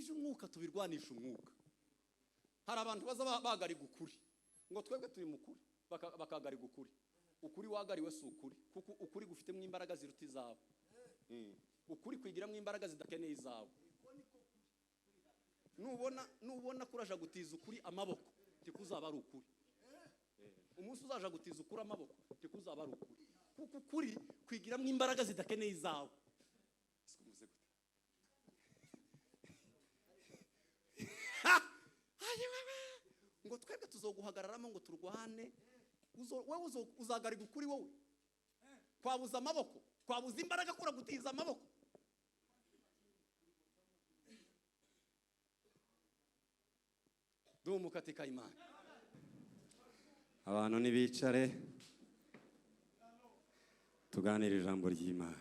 Iby'umwuka tubirwanisha umwuka. Hari abantu baza bagariga ukuri ngo twebwe turi mu kuri, bakagariga ukuri. Ukuri wagariwe si ukuri, kuko ukuri gufitemo imbaraga ziruta izawe. Ukuri kwigiramo imbaraga zidakeneye izawe. Nubona kuraja gutiza ukuri amaboko, ntikuzaba ari ukuri. Umunsi uzaja gutiza ukuri amaboko, ntikuzaba ari ukuri, kuko ukuri kwigiramo imbaraga zidakeneye izawe. Siko muze gute? Ngo twebwe tuzoguhagararamo ngo turwane. Wowe uzagariga ukuri, wowe kwabuza amaboko, kwabuza imbaraga, kura gutiza amaboko. Dumu katika imani. Abantu nibicare tuganire ijambo ry'Imana.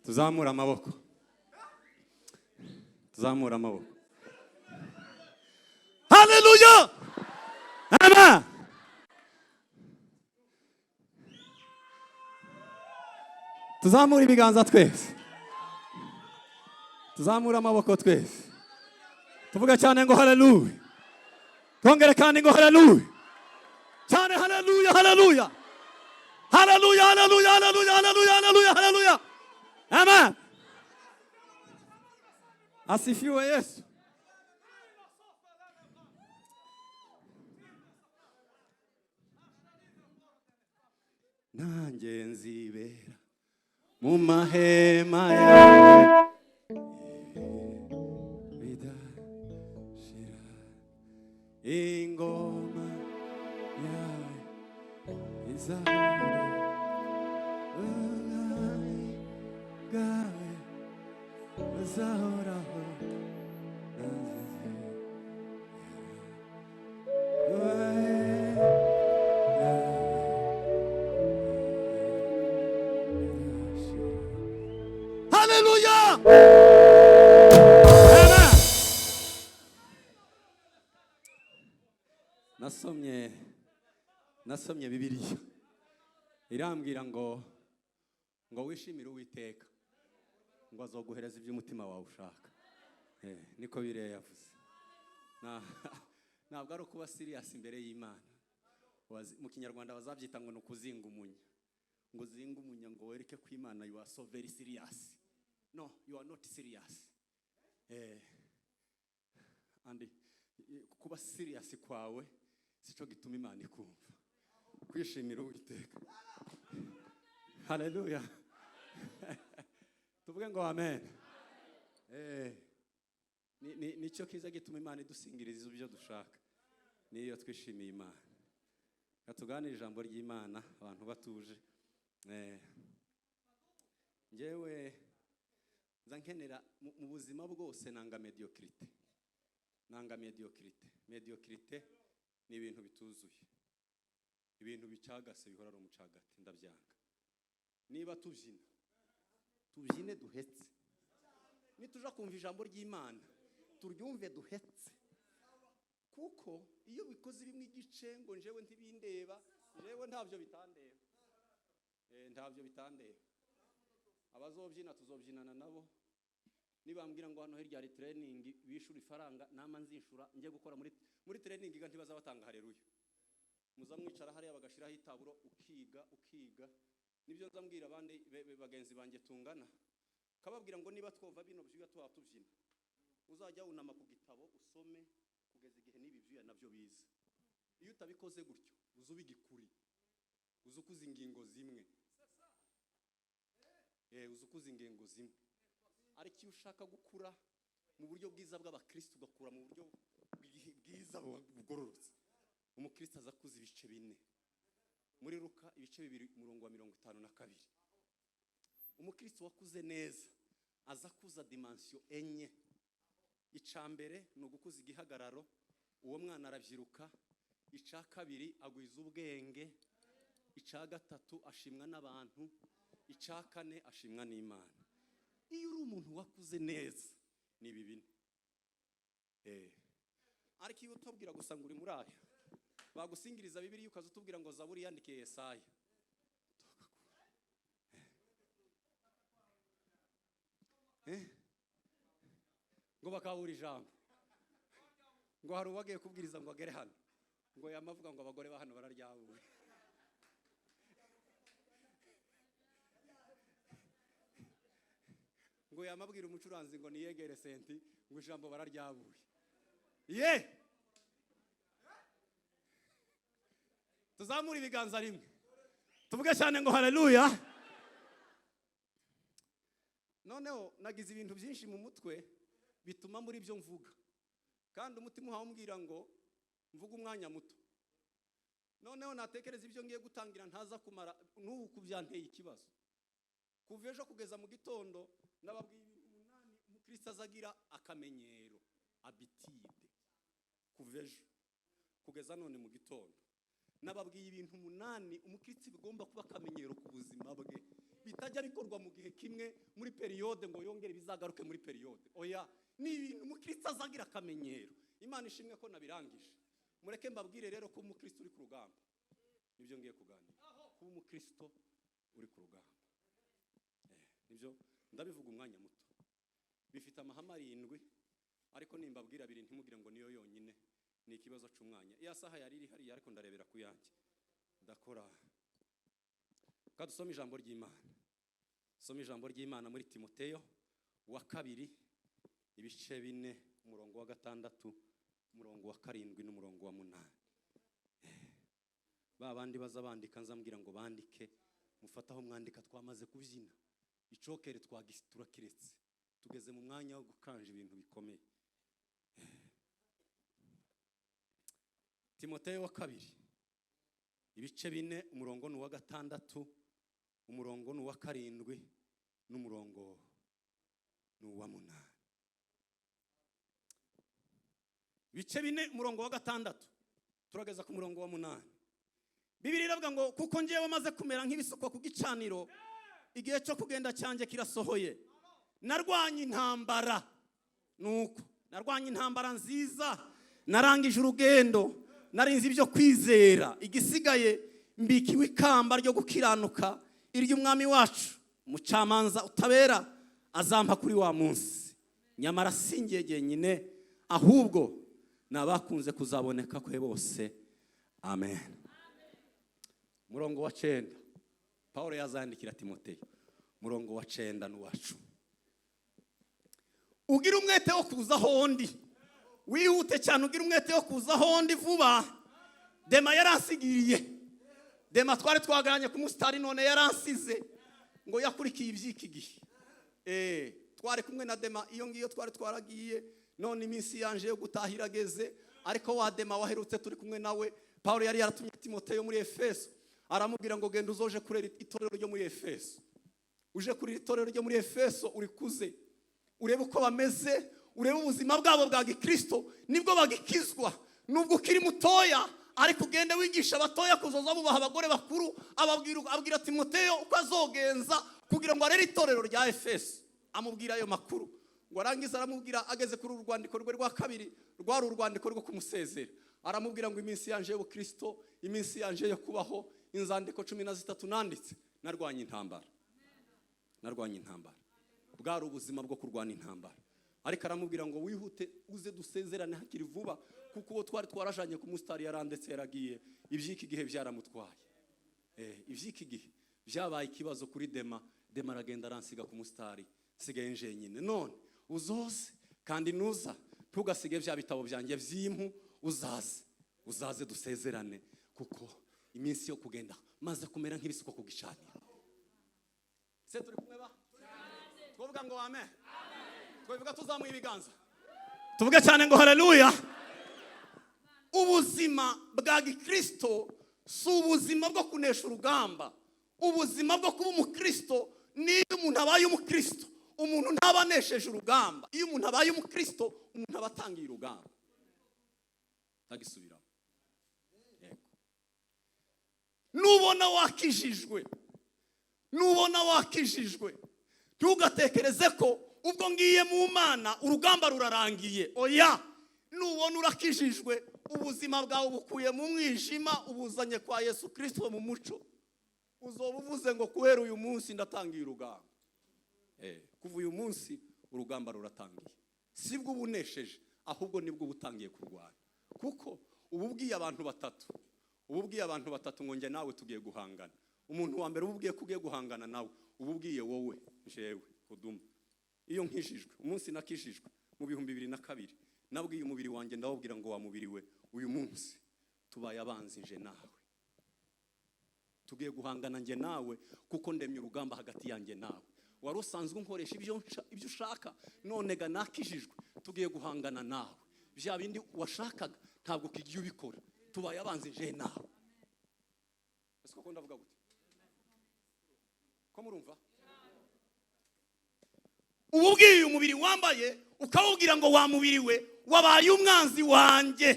Tuzamura amaboko. Tuzamura amaboko. Haleluya! Amen. Tuzamura ibiganza twese. Tuzamura amaboko twese. Tuvuga cyane ngo haleluya. Twongere kandi ngo haleluya. Cyane haleluya, haleluya. Haleluya, haleluya, haleluya, haleluya, haleluya, haleluya. Amen. Asifiwe Yesu. Nanjye nzibera mu mahema yawe bidashira, ingoma yawe izahora, ubwami bwawe buzahoraho. Haleluya! Amen. Nasomye Bibiliya irambwira ngo wishimire Uwiteka, ngo azoguhereza ibyo umutima wawe ushaka. Niko Bibiliya yavuze. Ntabwo ari ukuba serious imbere y'Imana. Mu Kinyarwanda bazabyita ngo ni ukuzinga umunya. Ngo uzinge umunya ngo wereke ko Imana you are so very serious. No, you are not serious. And kuba serious kwawe sico gituma Imana ikumva. Kwishimira Uwiteka. Haleluya. Tuvuge ngo amen. Nicyo kiza gituma Imana idusingiriza ibyo dushaka. Niyo twishimiye Imana. Katuganire ijambo ry'Imana abantu batuje. Njyewe nza nkenera mu buzima bwose nanga mediocrité. Nanga mediocrité. Mediocrité ni ibintu bituzuye. Ibintu bicagase bihora ari umucagati, ndabyanga. Niba tubyina, tubyine duhetse. Nituja kumva ijambo ry'Imana, turyumve duhetse. Kuko iyo bikoze bimwe igice ngo njewe ntibindeba, njewe ntabyo bitandeba. Ntabyo bitandeba. Abazobyina tuzobyinana nabo. Nibambwira ngo hano hirya hari training bishura ifaranga, nama nzishura nje gukora muri training ga ntibazabatanga haleluya. Muza mwicara hariya bagashiraho itaburo ukiga ukiga. Nibyo nzambwira abandi bagenzi banjye tungana. Kababwira ngo niba twova bino byuya tuba tubyina, uzajya wunama ku gitabo usome kugeza igihe nibi byuya nabyo biza. Iyo utabikoze gutyo uza ubigikuri, uza ukuza ingingo zimwe. Uza ukuza ingingo zimwe. Ariko iyo ushaka gukura mu buryo bwiza bw'abakristo, ugakura mu buryo bwiza bugororotse, umukristo aza kuza ibice bine. Muri Luka ibice 2 umurongo wa 52. Umukristo wakuze neza aza kuza dimension enye. Ica mbere ni ugukuza igihagararo, uwo mwana arabyiruka. Ica kabiri agwiza ubwenge. Ica gatatu ashimwa n'abantu. Ica kane ashimwa n'Imana. Iyo uri umuntu wakuze neza ni ibi bine. Ariko iyo utubwira gusa ngo uri muri aya, bagusingiriza Bibiliya ukaza utubwira ngo Zaburi yandikiye Yesaya. Ngo bakabura ijambo. Ngo hari uwagiye kubwiriza ngo agere hano, ngo yamavuga ngo abagore ba hano bararyabuye. Ngo yamabwira umucuranzi ngo niyegere senti, ngo ijambo bararyabuye. Ye! Tuzamura ibiganza rimwe. Tuvuge cyane ngo haleluya. Noneho nagize ibintu byinshi mu mutwe bituma muri byo mvuga. Kandi umutima uhambwira ngo mvuge umwanya muto. Noneho natekereza ibyo ngiye gutangira ntaza kumara n'ubu kubyanteye ikibazo. Kuva ejo kugeza mu gitondo nababwiye ibintu 8 umukristo azagira akamenyero, habitude. Kuva ejo kugeza none mu gitondo nababwiye ibintu 8 umukristo bigomba kuba akamenyero ku buzima bwe, bitajya bikorwa mu gihe kimwe muri periode ngo yongere bizagaruke muri periode. Oya, ni ibintu umukristo azagira akamenyero. Imana ishimwe ko nabirangije. Mureke mbabwire rero ko umukristo uri ku rugamba, nibyo ngiye kuganira. Kuba umukristo uri ku rugamba, nibyo ndabivuga umwanya muto. Bifite amahame 7, ariko nimbabwira 2 ntimugire ngo niyo yonyine, ni ikibazo cy'umwanya. Iya saha yari iri hariya, ariko ndarebera ku yanjye ndakora. Kadusome ijambo ry'Imana. Soma ijambo ry'Imana muri Timoteyo wa 2 ibice 4 umurongo wa 6 umurongo wa 7 n'umurongo wa 8. Ba bandi baza bandika nzambwira ngo bandike, mufataho mwandika, twamaze kubyina icokere turakiretse, tugeze mu mwanya wo gukanja ibintu bikomeye. Timoteyo wa 2 ibice 4 umurongo ni uwa 6 umurongo ni uwa 7 n'umurongo ni uwa 8. Ibice 4 umurongo wa 6 turageza ku murongo wa 8. Bibiliya iravuga ngo kuko ngewe maze kumera nk'ibisukwa ku gicaniro, igihe cyo kugenda cyanjye kirasohoye. Narwanye intambara, nuko narwanye intambara nziza, narangije urugendo, narinze ibyo kwizera, igisigaye mbikiwe ikamba ryo gukiranuka iry'umwami wacu umucamanza utabera azampa kuri wa munsi. Nyamara singiye jyenyine, ahubwo nabakunze kuzaboneka kwe bose. Amen. Murongo wa 9 Paulo yazandikira Timoteyo, murongo wa 9 n'uwacu. Ugira umwete wo kuza hondi, wihute cyane, ugira umwete wo kuza hondi vuba. Dema yaransigiriye. Dema twari twagaranye ku musitari none yaransize, ngo yakurikiye iby'iki gihe. Twari kumwe na Dema iyo ngiyo twari twaragiye, none iminsi yanje yo gutaha irageze. Ariko wa Dema waherutse turi kumwe nawe, Paulo yari yaratumye Timoteyo muri Efeso, aramubwira ngo genda uzoje kurera itorero ryo muri Efeso. Uje kurera itorero ryo muri Efeso urikuze, urebe uko bameze, urebe ubuzima bwabo bwa gikristo, nibwo bagikizwa. Nubwo ukiri mutoya, ariko ugende wigisha abatoya kuzoza bubaha abagore bakuru. Abwira Timoteyo uko azogenza kugira ngo arere itorero rya Efeso. Amubwira ayo makuru, ngo arangize aramubwira, ageze kuri uru rwandiko rwe rwa 2, rwari urwandiko rwo kumusezera, aramubwira ngo iminsi yanje y'ubukristo, iminsi yanje yo kubaho, inzandiko 13 nanditse, narwanye intambara. Narwanye intambara. Bwari ubuzima bwo kurwana intambara. Ariko aramubwira ngo wihute uze dusezerane hakiri vuba, kuko uwo twari twarajanye ku musitari yarandetse yaragiye. Iby'iki gihe byaramutwaye. Iby'iki gihe byabaye ikibazo kuri Dema. Dema aragenda aransiga ku musitari, nsigaye njenyine. None uzoze, kandi nuza ntugasige bya bitabo byanjye by'impu, uzaze, uzaze dusezerane, kuko iminsi yo kugenda maze kumera nk'ibisuko ku gicaniro. Se turi kumwe ba? Twovuga ngo amen. Twovuga tuzamuye ibiganza. Tuvuge cyane ngo haleluya. Ubuzima bwa gikristo si ubuzima bwo kunesha urugamba. Ubuzima bwo kuba umukristo, niyo umuntu abaye umukristo, umuntu ntabanesheje urugamba. Iyo umuntu abaye umukristo, umuntu aba atangiye urugamba. Tagisubiramo. Yego. Nubona wakijijwe, nubona wakijijwe, ntugatekereze ko ubwo ngiye mu Mana urugamba rurarangiye. Oya, nubona urakijijwe, ubuzima bwawe bukuye mu mwijima ubuzanye kwa Yesu Kristo mu muco, uzoba uvuze ngo kubera uyu munsi ndatangiye urugamba. Kuva uyu munsi urugamba ruratangiye. Sibwo uba unesheje, ahubwo nibwo uba utangiye kurwana, kuko uba ubwiye abantu batatu, uba ubwiye abantu batatu ngo njye nawe tugiye guhangana. Umuntu wa mbere uba ubwiye ko ugiye guhangana nawe, uba ubwiye wowe, jewe Kuduma. Iyo nkijijwe, umunsi nakijijwe mu 2002, nabwiye umubiri wanjye, ndawubwira ngo: "Wa mubiri we, uyu munsi tubaye abanzi, nje nawe tugiye guhangana, njye nawe, kuko ndemye urugamba hagati yanjye nawe. Wari usanzwe unkoresha ibyo ushaka, none ga nakijijwe, tugiye guhangana nawe. Bya bindi washakaga ntabwo ukigiye ubikora, tubaye abanzi nje nawe." Ese koko ndavuga gute? Ko murumva? Uba ubwiye umubiri wambaye, ukawubwira ngo: "Wa mubiri we, wabaye umwanzi wanjye,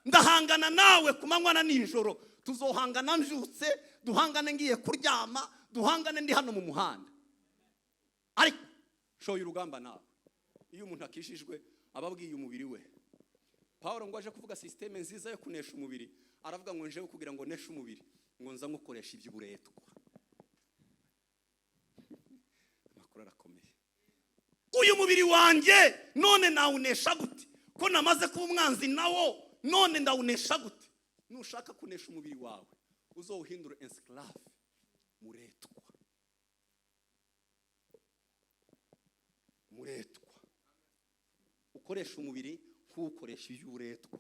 ndahangana nawe ku manywa na nijoro. Tuzohangana mbyutse, duhangane ngiye kuryama, duhangane ndi hano mu muhanda, ariko shoye urugamba nawe." Iyo umuntu akishijwe, aba abwiye umubiri we. Paul ngo aje kuvuga système nziza yo kunesha umubiri, aravuga ngo: "Njewe kugira ngo neshe umubiri, ngo nza nkukoresha iby'uburetwa." Amakuru arakomeye. Uyu mubiri wanjye none nawunesha gute, ko namaze kuba umwanzi nawo? None ndawunesha gute? Nushaka kunesha umubiri wawe, uzowuhindure esclave, muretwa, muretwa. Ukoresha umubiri nk'ukoresha iby'uburetwa,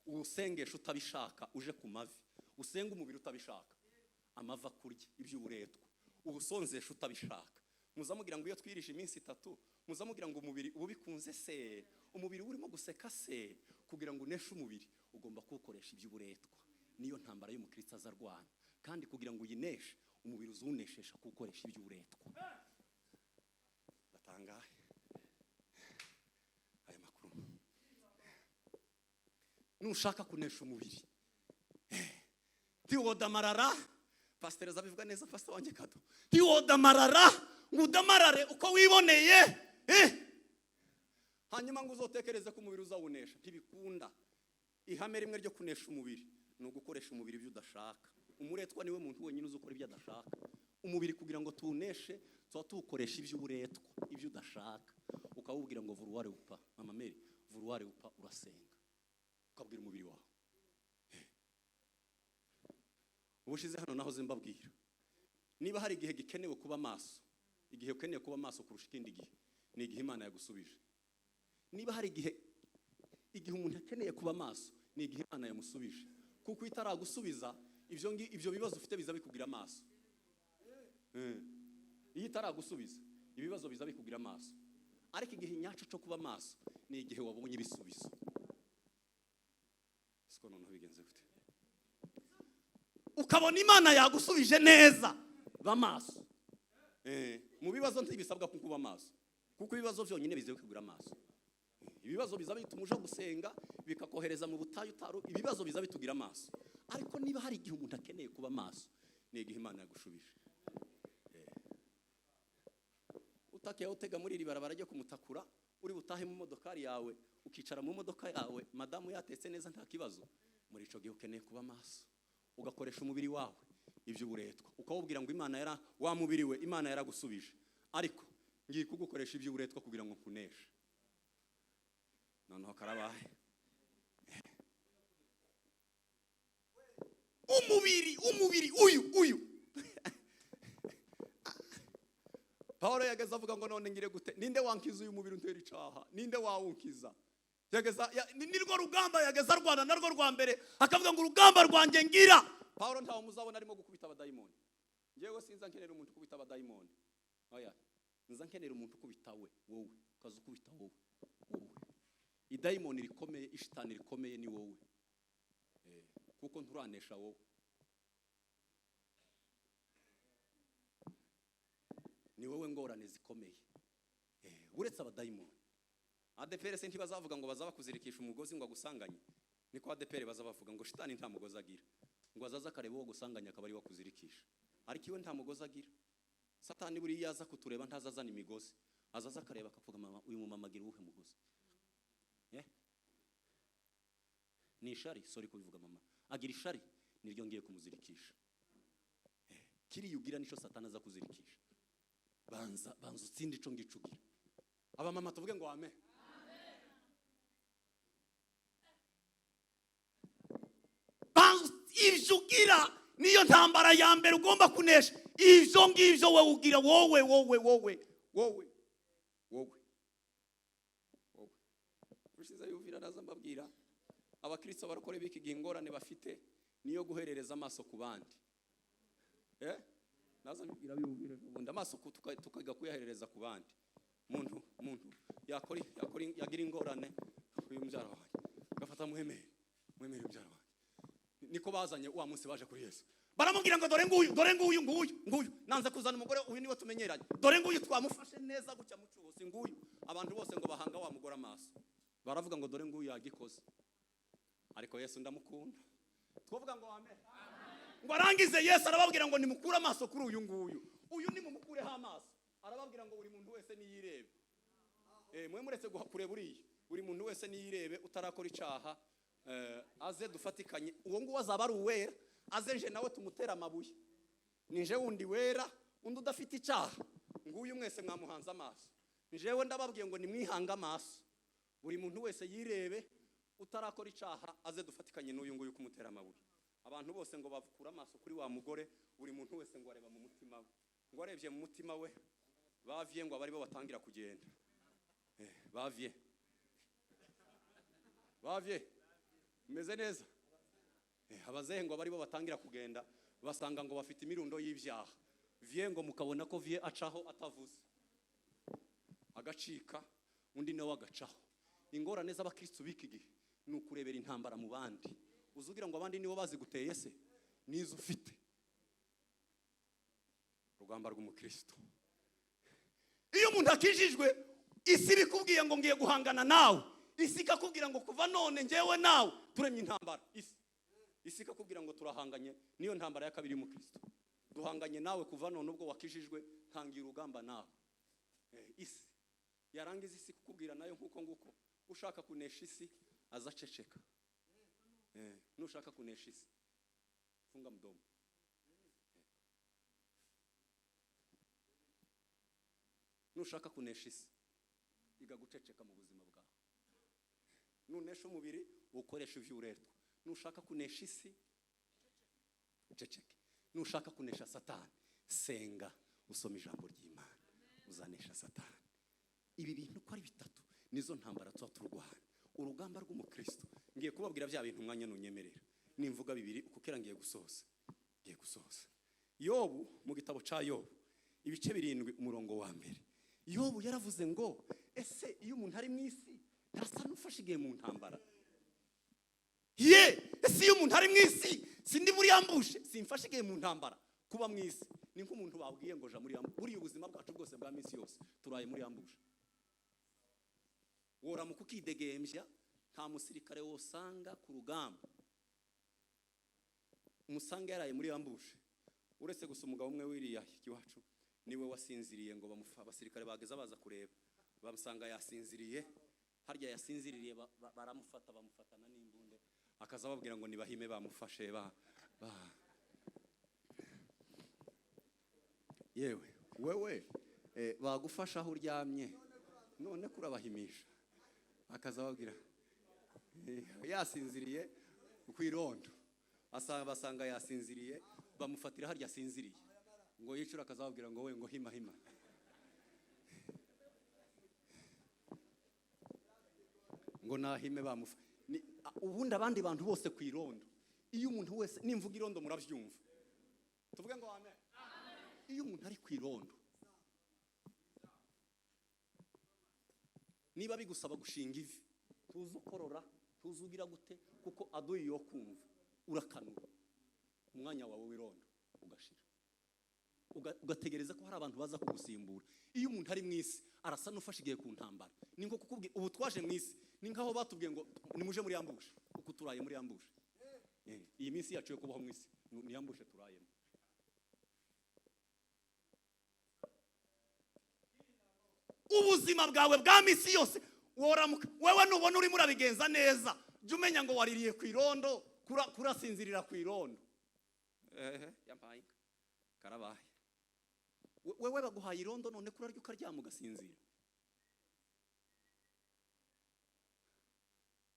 uwusengesha utabishaka, uje ku mavi usenga umubiri utabishaka, amavi akurya iby'uburetwa, uwusonzesha utabishaka. Muzamugira ngo iyo twirije iminsi 3, muzamugira ngo umubiri uba ubikunze se? Umubiri urimo guseka se? Kugira ngo uneshe umubiri, ugomba kuwukoresha iby'uburetwa. Niyo ntambara y'umukristo azarwana, kandi kugira ngo uyineshe umubiri, uzuwuneshesha kuwukoresha iby'uburetwa. Ndatangaye aya makuru. Nushaka kunesha umubiri, ntiwodamarara. Pasiteri azabivuga neza, pastor wanjye Kado. Ntiwodamarara ngo udamarare uko wiboneye, hanyuma ngo uzotekereze ko umubiri uzawunesha. Ntibikunda. Ihame rimwe ryo kunesha umubiri ni ugukoresha umubiri ibyo udashaka. Umuretwa niwe muntu wenyine uzi ukora ibyo adashaka. Umubiri kugira ngo tuwuneshe, tuba tuwukoresha iby'uburetwa, ibyo udashaka. Ukawubwira ngo vouloir ou pas, mama Mary, vouloir ou pas, urasenga. Ukabwira umubiri wawe. Ubushize hano nahoze mbabwira, niba hari igihe gikenewe kuba maso, igihe ukeneye kuba maso kurusha ikindi gihe ni igihe Imana yagusubije. Niba hari igihe umuntu akeneye kuba maso, ni igihe Imana yamusubije, kuko iyo itaragusubiza, ibyo bibazo ufite biza bikugira amaso. Iyo itaragusubiza, ibibazo biza bikugira amaso. Ariko igihe nyacyo cyo kuba maso ni igihe wabonye ibisubizo. Siko noneho bigenze gute? Ukabona Imana yagusubije neza, ba maso. Mu bibazo ntibisabwa kuba maso, kuko ibibazo byonyine biza bikugira amaso. Ibibazo biza bituma uja gusenga, bikakohereza mu butayu utaru. Ibibazo biza bitugira amaso. Ariko niba hari igihe umuntu akeneye kuba maso, ni igihe Imana yagushubije. Utakiye utega muri iri barabara ryo kumutakura, uri butahe mu modokari yawe, ukicara mu modoka yawe, madamu yatetse neza, nta kibazo. Muri ico gihe ukeneye kuba maso, ugakoresha umubiri wawe iby'uburetwa, ukawubwira ngo: "Imana yara wa mubiri we, Imana yaragusubije, ariko ngiye kugukoresha iby'uburetwa kugira ngo nkuneshe." Noneho karabaye. Umubiri uyu Paul yageze avuga ngo: "None ngire gute? Ninde wankiza uyu mubiri untera icaha? Ninde wawunkiza?" Yageza nirwo rugamba yageza arwana narwo rwa mbere, akavuga ngo: "Urugamba rwanjye ngira." Paul ntawe muzabona arimo gukubita abadayimoni. Njyewe sinza nkenera umuntu ukubita abadayimoni, oya, nza nkenera umuntu ukubita we, wowe ukaza ukubita wowe. Wowe idayimoni rikomeye, ishitani rikomeye ni wowe, kuko nturanesha wowe. Ni wowe ngorane zikomeye, uretse abadayimoni. ADPR se ntibazavuga ngo bazaba kuzirikisha umugozi ngo agusanganye? Niko ADPR bazabavuga ngo shitani nta mugozi agira, ngo azaza akareba uwo gusanganya akaba ari we akuzirikisha, ariko iwe nta mugozi agira. Satani buriya aza kutureba ntazazana imigozi, azaza akareba akavuga: "Mama, uyu mumama agira uwuhe mugozi?" Ni ishari, sorry kubivuga, mama agira ishari, niryo ngiye kumuzirikisha. Kiriya ugira nico Satani aza kuzirikisha. Banza utsinde ico ngico ugira. Abamama tuvuge ngo amen. Ibyo ugira niyo ntambara ya mbere ugomba kunesha. Ibyo ngibyo wowe ugira, wowe wowe wowe wowe wowe wowe. Ushize yuvira araza mbabwira abakristo barakora biki gihe ingorane bafite niyo guherereza amaso ku bandi. Naza mbibwira bibwira ubundi amaso tukaga kuyaherereza ku bandi. Muntu yakora yagira ingorane uyu mubyara wanjye gafata muhemere mubyara wanjye. Niko bazanye wa munsi baje kuri Yesu baramubwira ngo dore nguyu dore nguyu nguyu nguyu, nanze kuzana umugore uyu niwe tumenyeranye, dore nguyu twamufashe neza gucya mucubusi nguyu. Abantu bose ngo bahanga wa mugore amaso baravuga ngo dore nguyu yagikoze. Ariko Yesu ndamukunda, twovuga ngo amen. Ngo arangize Yesu arababwira ngo nimukure amaso kuri uyu nguyu, uyu nimumukureho amaso. Arababwira ngo buri muntu wese niyirebe. Mwe muretse kureba uriya, buri muntu wese niyirebe utarakora icaha, aze dufatikanye. Uwo nguwo azaba ari uwera, aze nje nawe tumutera amabuye. Nije wundi wera, undi udafite icaha, nguyu mwese mwamuhanze amaso. Njewe ndababwiye ngo nimwihanga amaso, buri muntu wese yirebe utarakora icaha, aze dufatikanye n'uyu nguyu kumutera amabuye. Abantu bose ngo bavukura amaso kuri wa mugore, buri muntu wese ngo areba mu mutima we. Ngo arebye mu mutima we, bavye ngo abari bo batangira kugenda. Bavye bavye meze neza. Abazehe ngo abari bo batangira kugenda, basanga ngo bafite imirundo y'ibyaha. Vie ngo mukabona ko vie acaho atavuze, agacika, undi nawe agacaho. Ingorane z'abakristo biki gihe ni ukurebera intambara mu bandi. Uzugira ngo abandi nibo bazi guteye se nizo ufite. Urugamba rw'umukristo, iyo umuntu akijijwe isi bikubwiye ngo ngiye guhangana nawe, isi ikakubwira ngo kuva none ngewe nawe turemye intambara. Isi ikakubwira ngo turahanganye, niyo ntambara ya kabiri y'umukristo. Duhanganye nawe kuva none ubwo wakijijwe, ntangira urugamba nawe. Isi yarangiza isi kukubwira nayo nkuko nguko ushaka kunesha isi azaceceka. Nushaka kunesha isi funga mdomo. Nushaka kunesha isi iga guceceka mu buzima bwawe. Nunesha umubiri ukoresha ivyuretwa. Nushaka kunesha isi uceceke. Nushaka kunesha Satani senga usoma ijambo ry'Imana, uzanesha Satani. Ibi bintu ko ari bitatu nizo ntambara tuba turwana. Urugamba rw'umukristo, ngiye kubabwira bya bintu umwanya nunyemerera nimvuga bibiri kuko ngiye gusoza. Ngiye gusoza. Yobu mu gitabo ca Yobu ibice 7 umurongo wa mbere, Yobu yaravuze ngo ese iyo umuntu ari mu isi ntasa n'ufashe igihe mu ntambara? Ye, ese iyo umuntu ari mu isi sindi muri ambushe, simfashe igihe mu ntambara. Kuba mu isi ni nk'umuntu babwiye ngo ja muri ambushe. Buri ubuzima bwacu bwose bwa minsi yose turaye muri ambushe. Woramuka ukidegembya, nta musirikare wosanga ku rugamba umusanga yaraye muri ambushe, uretse gusa umugabo umwe wiriya iwacu niwe wasinziriye ngo abasirikare bageza baza kureba bamusanga yasinziriye. Harya yasinziriye baramufata, bamufatana n'imbunde, akaza babwira ngo nibahime bamufashe ba yewe wewe bagufasha aho uryamye none kurabahimisha. Akaza babwira yasinziriye ku irondo, basanga yasinziriye, bamufatira harya asinziriye ngo yicura, akaza babwira ngo we ngo hima hima. Ngo nahime bamufa. Ubundi abandi bantu bose ku irondo, iyo umuntu wese nimvuga irondo murabyumva, tuvuge ngo amen. Iyo umuntu ari ku irondo, niba bigusaba gushinga ivi, tuzi ukorora, tuzi ugira gute, kuko aduyi yo kumva urakanura umwanya wawe w'irondo ugashira, ugategereza ko hari abantu baza kugusimbura. Iyo umuntu ari mu isi arasa n'ufashe igihe ku ntambara. Ni nko kukubwira ubu twaje mu isi, ni nkaho batubwiye ngo nimuje muri ambushe, kuko turaye muri ambushe. Iyi minsi yacu yo kubaho mu isi ni ambushe turayemo. Ubuzima bwawe bwa misi yose woramuka wewe nubona urimo urabigenza neza, jya umenya ngo waririye ku irondo, kurasinzirira ku irondo. Yampaye karabaye. Wewe baguhaye irondo none kurarya ukaryama ugasinzira.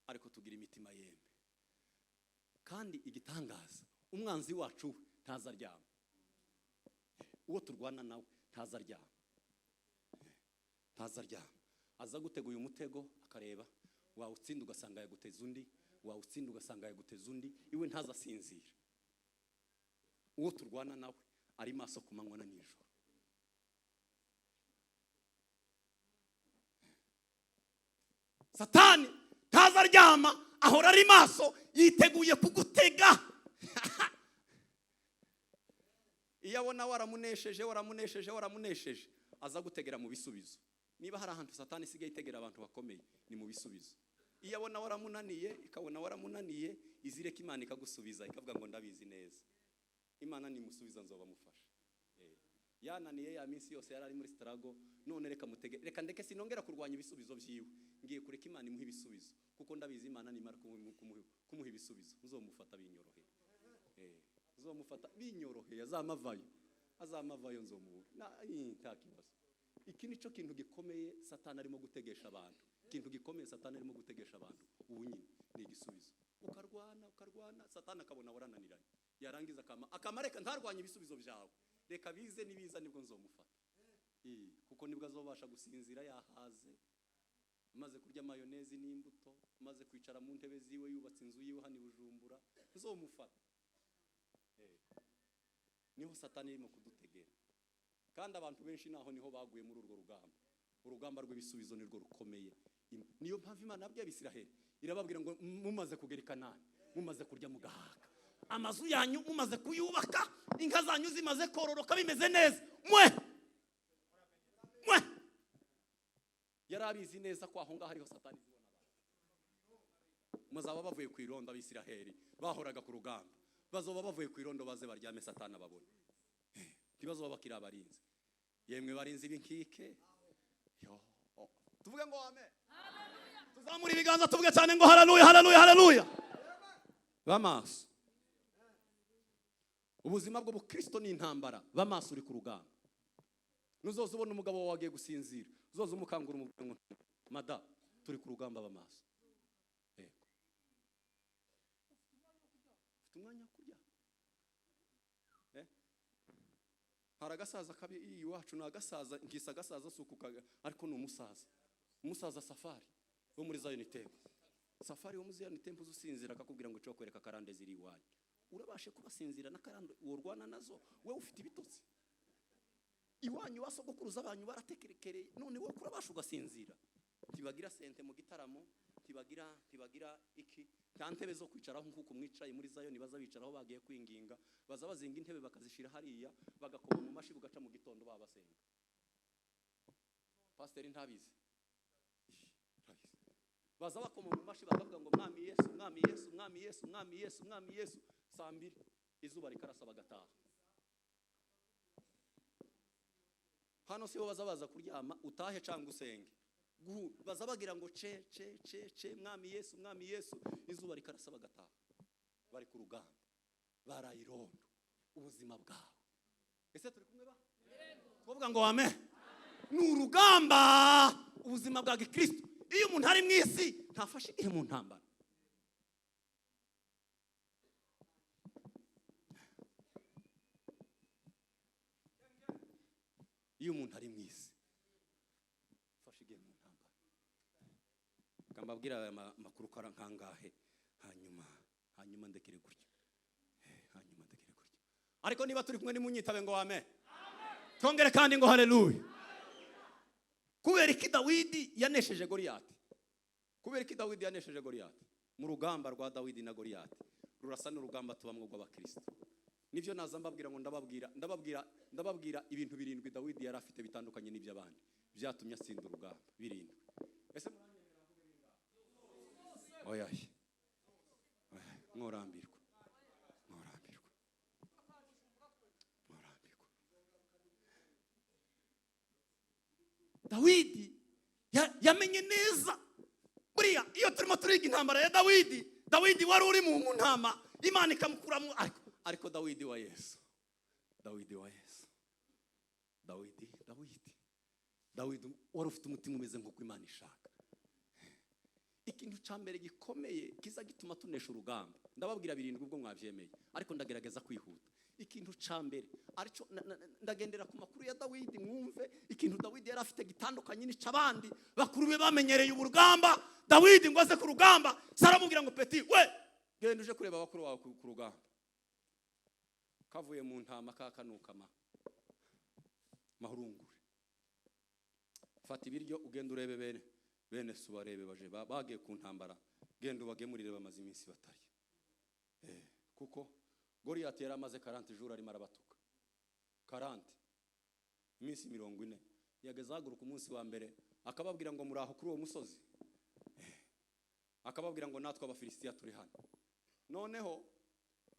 Ariko tugira imitima yembe. Kandi igitangaza, umwanzi wacu ntazaryama, uwo turwana nawe ntazaryama, ntazaryama. Aza gutega uyu mutego akareba wawutsinda ugasanga yaguteza undi, wawutsinda ugasanga yaguteza undi, iwe ntazasinzira. Uwo turwana nawe ari maso ku manywa na nijoro. Satani ntazaryama, ahora ari maso, yiteguye kugutega. Iyo abona waramunesheje, waramunesheje, waramunesheje, aza gutegera mu bisubizo. Niba hari ahantu Satani isigaye itegera abantu bakomeye ni mu bisubizo. Iyo abona waramunaniye, ikabona waramunaniye, izireka Imana ikagusubiza, ikavuga ngo ndabizi neza. Imana nimusubiza nzoba mufasha. Yananiye ya minsi yose yari ari muri struggle, none reka mutege, reka ndeke sinongera kurwanya ibisubizo byiwe, ngiye kureka Imana imuha ibisubizo, kuko ndabizi Imana nimara kumuha ibisubizo nzomufata binyoroheye. Nzomufata binyoroheye, azamavayo, azamavayo nzomubura. Nta kibazo. Iki nico kintu gikomeye Satani arimo gutegesha abantu. Ikintu gikomeye Satani arimo gutegesha abantu ubu nyine ni igisubizo. Ukarwana, ukarwana, Satani akabona warananiranye, yarangiza akamareka ntarwanye ibisubizo byawe, reka bize nibiza nibwo nzomufata. Kuko nibwo azobasha gusinzira yahaze, amaze kurya mayonezi n'imbuto, amaze kwicara mu ntebe ziwe, yubatse inzu yiwe hano i Bujumbura, nzomufata. Niho Satani irimo kudutegera. Kandi abantu benshi naho niho baguye muri urwo rugamba. Urugamba rw'ibisubizo nirwo rukomeye. Niyo mpamvu Imana yabwiye Abisiraheli, irababwira ngo mumaze kugera i Kanani, mumaze kurya mugahaka, amazu yanyu mumaze kuyubaka, inka zanyu zimaze kororoka bimeze neza, mwe mwe. Yarabizi neza ko aho ngaho hariho Satani zibona abantu. Muzaba bavuye ku irondo Abisiraheli bahoraga ku rugamba, bazoba bavuye ku irondo baze baryame Satani ababone. Ntibazoba bakiri abarinzi. Yemwe barinzi b'inkike. Yo, tuvuge ngo amen. Tuzamura ibiganza tuvuge cyane ngo haleluya, haleluya, haleluya. Bamaso. Ubuzima bw'ubukristo ni intambara. Bamaso uri ku rugamba. Nuzoza ubona umugabo wawe agiye gusinzira, uzoza umukangura umubwira ngo mada, turi ku rugamba. Bamaso. Yego. Ufite umwanya wo kurya? Hari agasaza kabi iwacu, ni agasaza, nkisa agasaza suku kaga, ariko ni umusaza. Umusaza Safari wo muri Zion Temple. Safari wo muri Zion Temple usinzira akakubwira ngo cyo kwereka karande ziri iwanyu. Urabashe kubasinzira na karande worwana nazo, wewe ufite ibitotsi. Iwanyu basogokuruza banyu baratekerekereye, none wowe kurabasha ugasinzira. Ntibagira sente mu gitaramo, ntibagira iki, nta ntebe zo kwicaraho nkuko mwicaye muri Zion baza bicaraho bagiye kwinginga, baza bazinga intebe bakazishira hariya, bagakoma mu mashi bugaca mu gitondo babasenga. Pastor ntabizi. Baza bakoma mu mashi bakavuga ngo Mwami Yesu, Mwami Yesu, Mwami Yesu, Mwami Yesu, Mwami Yesu, saa mbiri izuba rikarasa bagataha. Hano sibo baza baza kuryama, utahe cyangwa usenge. Baza bagira ngo ce ce ce ce Mwami Yesu, Mwami Yesu, izuba rikarasa bagataha. Bari ku rugamba, barayirondo ubuzima bwawe. Ese turi kumwe ba? Tuvuga ngo amen. Ni urugamba ubuzima bwa Gikristo. Iyo umuntu ari mu isi ntafashe igihe mu ntambara. Iyo umuntu ari mu isi fashe igihe mu ntambara. Kambabwira aya makuru kara nkangahe, hanyuma ndekere gutyo. Hanyuma ndekere gutyo. Ariko niba turi kumwe nimunyitabe ngo amen. Tongere kandi ngo haleluya. Kubera iki Dawidi yanesheje Goliyati? Kubera iki Dawidi yanesheje Goliyati? Mu rugamba rwa Dawidi na Goliyati rurasa n'urugamba tubamwo rw'abakristo. Nivyo naza mbabwira ngo ndababwira ibintu birindwi Dawidi yari afite bitandukanye n'iby'abandi byatumye atsinda urugamba birindwi. Ese oya, mworambirwa, mworambirwa, mworambirwa. Dawidi yamenye neza. Buriya iyo turimo turiga intambara ya Dawidi, Dawidi wari uri mu ntama, Imana ikamukuramo, ariko Dawidi wa Yesu, Dawidi wa Yesu, Dawidi, Dawidi, Dawidi wari ufite umutima umeze nk'uko Imana ishaka. Ikintu cya mbere gikomeye kiza gituma tunesha urugamba Ndababwira birindwi ubwo mwabyemeye, ariko ndagerageza kwihuta. Ikintu ca mbere arico ndagendera ku makuru ya Dawidi, mwumve ikintu Dawidi yari afite gitandukanye n'icabandi bakuru be bamenyereye urugamba. Dawidi ngo aze ku rugamba, saramubwira ngo: "Petit, we genda uje kureba abakuru bawe ku rugamba." Kavuye mu ntama kakanukama mahurungure: "Fata ibiryo, ugenda urebe bene so, barebe baje bagiye ku ntambara, genda ubagemurire, bamaze iminsi batarya." Kuko Goliyati yari amaze 40 jours arimo arabatuka, 40, iminsi 40. Yageze ahaguruka umunsi wa mbere, akababwira ngo: "Muraho kuri uwo musozi?" Akababwira ngo: "Natwe Abafilisitiya turi hano, noneho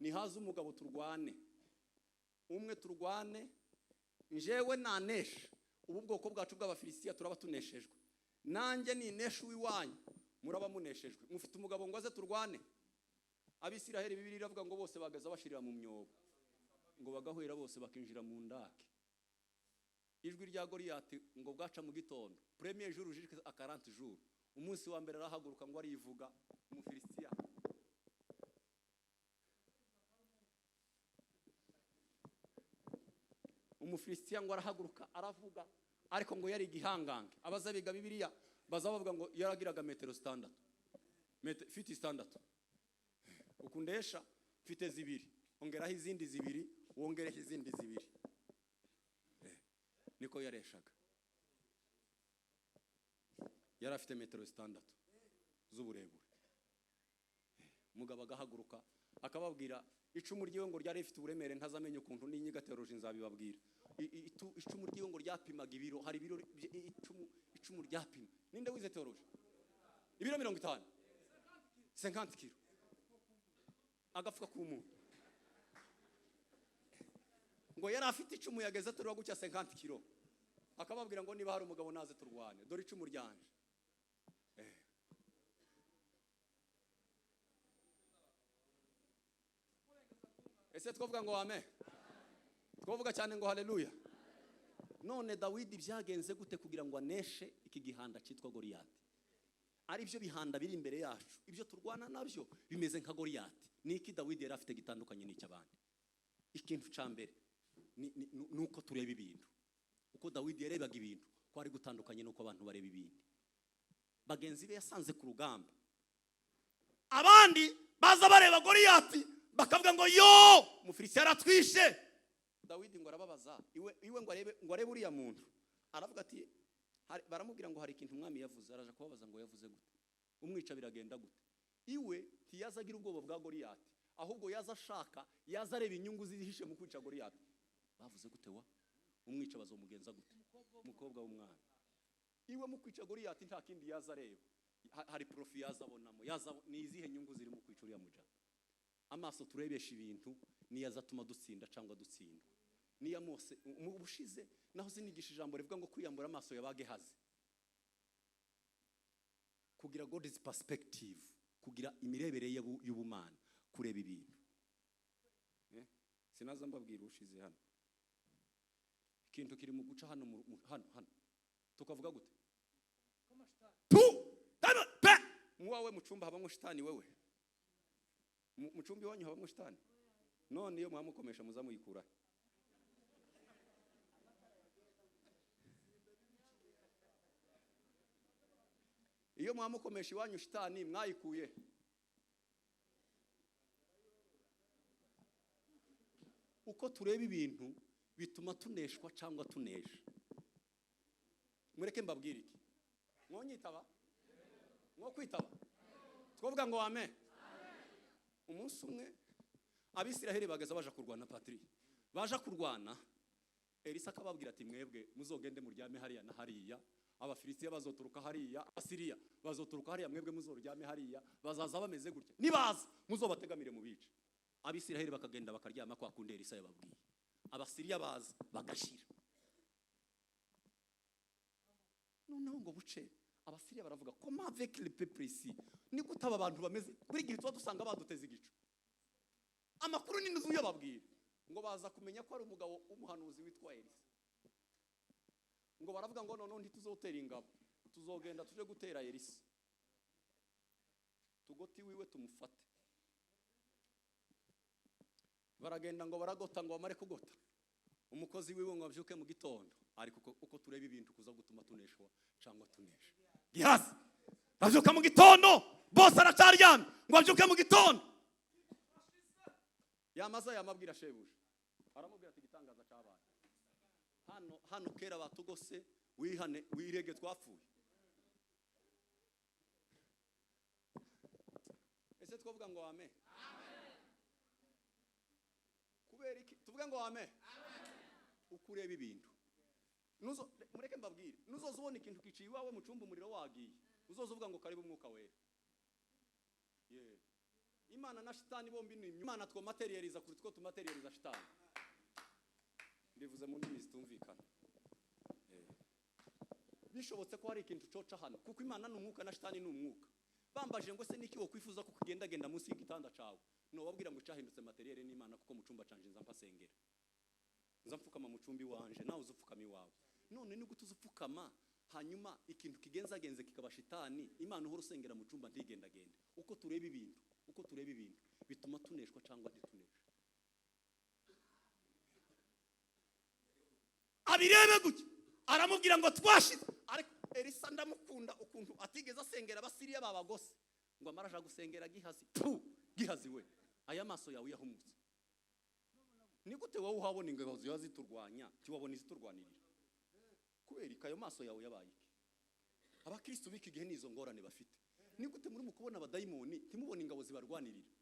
nihaze umugabo turwane, umwe turwane, njewe nanesha ubu bwoko bwacu bw'Abafilisitiya turaba tuneshejwe, nanjye ninesha uw'iwanyu muraba muneshejwe. Mufite umugabo ngo aze turwane?" Abisiraheli, Bibiliya iravuga ngo bose bagaza bashirira mu myobo, ngo bagahwera bose bakinjira mu ndake. Ijwi rya Goliyati ngo bwaca mu gitondo, premier jour jusqu'à 40 jours, umunsi wa mbere arahaguruka ngo arivuga, Umufilisitiya. Umufilisitiya ngo arahaguruka aravuga, ariko ngo yari igihangange. Abaza biga Bibiliya baza bavuga ngo yaragiraga metero 6, feet 6. Ukundesha mfite 2, ongeraho izindi 2, wongereho izindi 2, niko yareshaga. Yari afite metero 6 z'uburebure. Umugabo agahaguruka akababwira, icumu ryiwe ngo ryari rifite uburemere ntazamenya ukuntu n'inyigateruje nzabibabwira. Icumu ryiwe ngo ryapimaga ibiro, hari ibiro icumu ryapima. Ninde wize teoloji? Ibiro 50, 50 kilo, agafuka k'umuntu. Ngo yari afite icumu, yageze aterura gutya 50 kilo, akababwira ngo: "Niba hari umugabo naze turwane, dore icumu ryanje." Ese twavuga ngo amen? Twavuga cyane ngo haleluya? None Dawidi byagenze gute kugira ngo aneshe iki gihanda cyitwa Goliyati? Ari byo bihanda biri imbere yacu, ibyo turwana nabyo bimeze nka Goliyati. Ni iki Dawidi yari afite gitandukanye n'icy'abandi? Ikintu cya mbere ni uko tureba ibintu. Uko Dawidi yarebaga ibintu kwari gutandukanye n'uko abantu bareba ibindi. Bagenzi be yasanze ku rugamba, abandi baza bareba Goliyati bakavuga ngo: "Yo, Umufilisitiya aratwishe." Dawidi ngo arababaza iwe ngo arebe uriya muntu, aravuga ati baramubwira ngo hari ikintu umwami yavuze. Araje kubabaza ngo: "Yavuze gute? Umwica biragenda gute?" Iwe ntiyaza agira ubwoba bwa Goliyati, ahubwo yaza ashaka, yaza areba inyungu zihishe mu kwica Goliyati. "Bavuze gute wa? Umwica bazomugenza gute?" Umukobwa w'umwami. Iwe mu kwica Goliyati nta kindi yaza areba, hari profit yaza abonamo, yaza ni izihe nyungu ziri mu kwica uriya mujama. Amaso turebesha ibintu niyo azatuma dutsinda cyangwa dutsindwa. Niya Mose mu bushize naho sinigisha ijambo rivuga ngo kwiyambura amaso ya Gehazi, kugira God's perspective, kugira imirebere y'ubumana, kureba ibintu. Sinaza mbabwira ushize hano ikintu kiri mu guca hano hano tukavuga gute tu tano pe muwawe mu cumba habamo shitani, wewe mu cumba iwanyu habamo shitani. None iyo mwamukomesha muzamuyikura? Iyo mwamukomesha iwanyu shitani mwayikuye? Uko tureba ibintu bituma tuneshwa cyangwa tunesha. Mureke mbabwire iki: mwonyitaba, mwo kwitaba, twavuga ngo amen? Umunsi umwe Abisiraheli bageza baja kurwana, Patri, baja kurwana, Elisa akababwira ati: "Mwebwe muzogende muryame hariya na hariya, Abafilisitiya bazoturuka hariya, Abasiriya bazoturuka hariya, mwebwe muzoryame hariya, bazaza bameze gutya, nibaza muzobategamire mu bice." Abisiraheli bakagenda bakaryama kwa kundi Elisa yababwiye, Abasiriya baza bagashira. Noneho ngo buce, Abasiriya baravuga: "Comment avec le peuple ici, ni gute aba bantu bameze? Buri gihe tuba dusanga baduteze igicu." Amakuru ni nuzu yababwira ngo baza kumenya ko ari umugabo w'umuhanuzi witwa Elisa. Ngo baravuga ngo: "Noneho ntituzotera ingabo, tuzogenda tuje gutera Elisa, tugoti wiwe tumufate." Baragenda ngo baragota, ngo bamare kugota, umukozi wiwe ngo abyuke mu gitondo. Ariko uko tureba ibintu kuza gutuma tuneshwa cyangwa tunesha. Gihazi abyuka mu gitondo, bose aracaryamye, ngo abyuke mu gitondo, yamaze yamabwira shebuja, aramubwira ati: "Igitangaza cyabaye hano hano kera batugose, wihane wirege twapfuye." Ese twavuga ngo amen? Kubera iki tuvuge ngo amen? Uko ureba ibintu, nuzo mureke mbabwire, nuzoza ubona ikintu kiciye iwawe mu cyumba, umuriro wagiye, uzoza uvuga ngo karibu umwuka wera. Yeah. Imana na shitani bombi ni imana. Two materializa kuri two tumaterializa shitani. Mbivuze mu ndimi zitumvikana. Bishobotse ko hari ikintu coca hano, kuko Imana ni umwuka na shitani ni umwuka. Bambaje ngo se niki wokwifuza ko kugendagenda munsi y'igitanda cawe, nobabwira ngo cyahindutse matériel n'Imana, kuko mu cyumba canje nza mpasengera, nza mfukama mu cumbi wanje, nawe uzupfukama iwawe. None ni gute uzupfukama, hanyuma ikintu kigenzagenze kikaba shitani, Imana uhora usengera mu cyumba ntigendagende? Uko tureba ibintu, uko tureba ibintu bituma tuneshwa cyangwa ntitunesha. Abirebe gutya, aramubwira ngo twashize. Ariko Elisa ndamukunda ukuntu atigeze asengera Abasiriya babagose, ngo amara aja gusengera Gihazi. Pu Gihazi we, aya maso yawe yahumutse. Ni gute wowe uhabona ingabo ziba ziturwanya, tiwabona iziturwanirira? Kubera iki ayo maso yawe yabaye iki? Abakristo b'iki gihe nizo ngorane bafite. Ni gute muri mu kubona abadayimoni ntimubone ingabo zibarwanirira?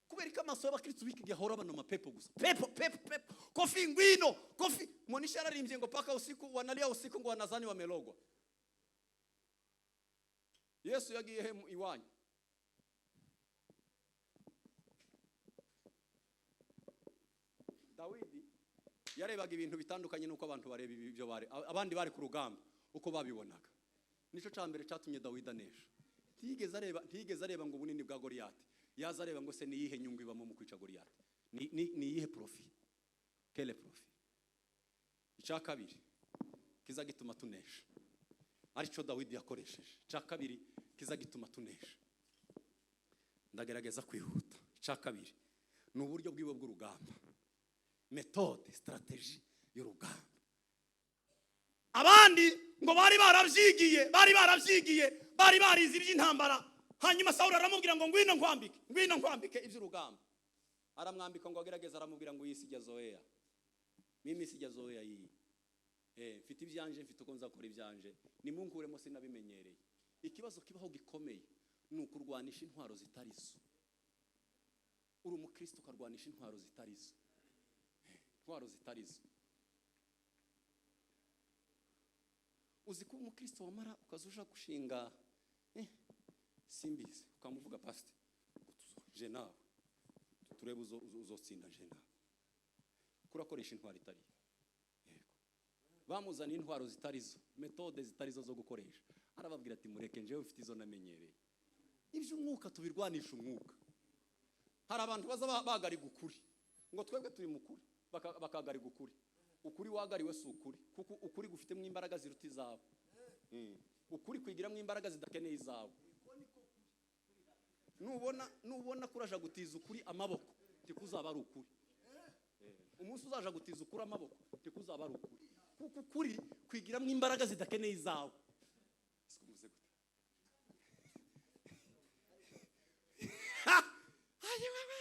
Kubera ko amaso y'abakristo b'iki gihe ahora bano mapepo gusa, pepo pepo pepo, kofi ngwino kofi. Monisha yararimbye ngo paka usiku wanalia usiku, ngo wanazani wamelogwa. Yesu yagiye he iwanyu? Dawidi yarebaga ibintu bitandukanye n'uko abantu bareba ibyo bari, abandi bari ku rugamba uko babibonaga. Nicyo cya mbere cyatumye Dawidi anesha. Ntiyigeze areba ngo ubunini bwa Goliyati, yaza areba ngo se ni iyihe nyungu ibamo mu kwica Goliyati, ni iyihe profit, quel profit. Icya kabiri kiza gituma tunesha, aricyo Dawidi yakoresheje, icya kabiri kiza gituma tunesha, ndagerageza kwihuta, icya kabiri ni uburyo bwiwe bw'urugamba, méthode, stratégie y'urugamba. Abandi ngo bari barabyigiye, bari barabyigiye, bari barize iby'intambara. Hanyuma Sawuli aramubwira ngo ngwino nkwambike, ngwino nkwambike iby'urugamba. Aramwambika ngo agerageze, aramubwira ngo iyi sijazoea, mimi sijazoea iyi, mfite ibyanje, mfite uko nzakora ibyanje, nimunkuremo, sinabimenyereye. Ikibazo kibaho gikomeye ni ukurwanisha intwaro zitari zo. Uri umukristo ukarwanisha intwaro zitari zo, intwaro zitari zo. Uzi ko umukristo wamara ukaza uja gushinga, simbizi, ukamuvuga pasite je nawe turebe uzotsinda je nawe, kurakoresha intwaro itari. Yego, bamuzaniye intwaro zitari zo, méthode zitari zo zo gukoresha, arababwira ati mureke, njyewe mfite izo namenyereye. Iby'umwuka tubirwanisha umwuka. Hari abantu baza bagariga ukuri, ngo twebwe turi mu kuri, bakagariga ukuri. Ukuri wagariwe si ukuri, kuko ukuri gufitemo imbaraga ziruta izawe. Ukuri kwigiramo imbaraga zidakeneye izawe. Nubona kuraja gutiza ukuri amaboko, ntikuzaba ari ukuri. Umunsi uzaja gutiza ukuri amaboko, ntikuzaba ari ukuri, kuko ukuri kwigiramo imbaraga zidakeneye izawe. Sikuvuze gute? Ayiwewe!